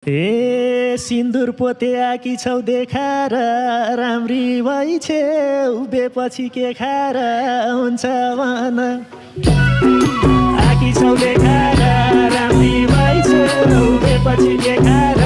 ए सिन्दुर पोते आकी छौ देखाएर राम्री भई छेउ बेपछि के खाएर हुन्छ भन आकी छौ देखाएर राम्री भई छेउ बेपछि के खाएर